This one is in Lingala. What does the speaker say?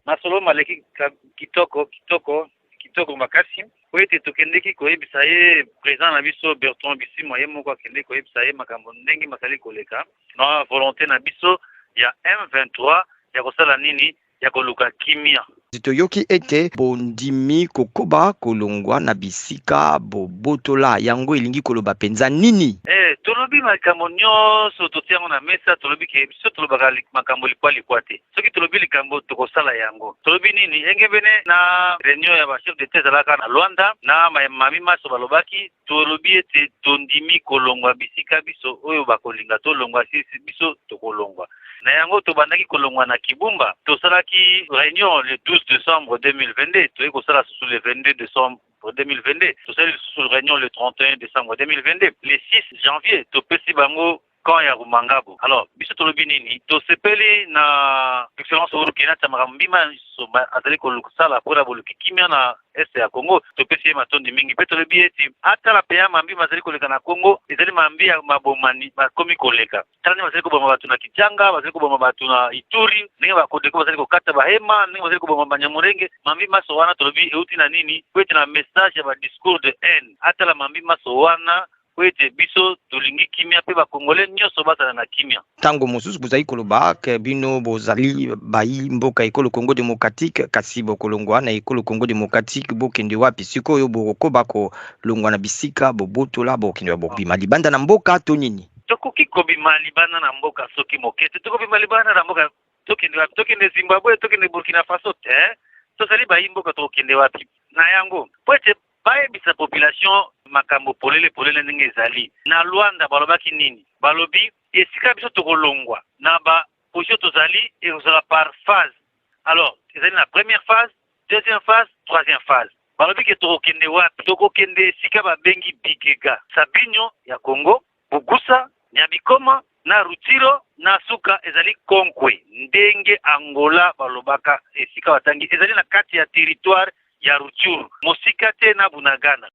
Masolo maleki kitoko kitoko kitoko makasi, po ete tokendeki koyebisa ye president na biso Bertrand Bisimwa, ye moko akendeki koyebisa ye makambo ndenge mazali koleka na volonté na biso ya M23 ya kosala nini, ya koluka kimia. Toyoki ete bondimi kokoba kolongwa na bisika bobotola, yango elingi koloba mpenza nini? Tolobi makambo nyonso, totia yango na mesa. Tolobi ke biso tolobaka makambo likwa likwa te. Soki tolobi likambo, tokosala yango. Tolobi nini? Engebene na réunion ya bachef d'État ezalaka na Luanda, na mami maso balobaki, tolobi ete tondimi kolongwa bisika biso oyo bakolinga tolongwa, sisi biso tokolongwa na yango. Tobandaki kolongwa na Kibumba, tosalaki réunion le 12 décembre 2022, toyei kosala susu le 22 décembre 2022, tosali lisusu réunion le 31 décembre 2022, le 6 janvier topesi bango camp ya Rumangabo. Alors biso tolobi nini? Tosepeli na Excellence Uhuru Kenyatta, makambo mbima nyonso azali kosala mpona boluki kimia na Est ya Congo. Topesi ye matondi mingi mpe tolobi ete atala mpenza mambi mazali koleka na Congo, ezali mambi ya mabomani bakomi koleka. Tala ndenge bazali koboma bato na Kitshanga, bazali koboma bato na Ituri, ndenge bakodeko bazali kokata bahema, ndenge bazali koboma Banyamulenge. Mambi maso wana, tolobi, euti na nini? Po ete na message ya badiscours de haine. Atala mambi maso wana, po ete biso tolingi kimia mpe bakongole nyonso bazala na kimia. Ntango mosusu bozali koloba ke bino bozali bayi mboka ekolo Congo démocratique, kasi bokolongwa na ekolo Congo démocratique, bokende wapi sikoyo? Bokokoba kolongwa na bisika bobotola, bokende, bobima libanda na mboka to nini? Tokoki kobima libanda na mboka soki moke te. Tokobima libanda na mboka, tokende wapi? Tokende Zimbabwe? Tokende Burkina Faso? Te, tozali bayi mboka, tokokende wapi? Na yango, po ete bayebisa population makambo polele polele ndenge ezali. Na Luanda balobaki nini? Balobi esika biso tokolongwa na baposition tozali ekozala par phase. Alors ezali na première phase, deuxième phase, troisième phase. Balobi ke tokokende wapi? Tokokende esika babengi Bigega, Sabinyo ya Congo, Bugusa, Nyabikoma na Rutsiro, na suka ezali Konkwe, ndenge Angola balobaka. Esika batangi ezali na kati ya territoire ya Rutshuru, mosika te na Bunagana.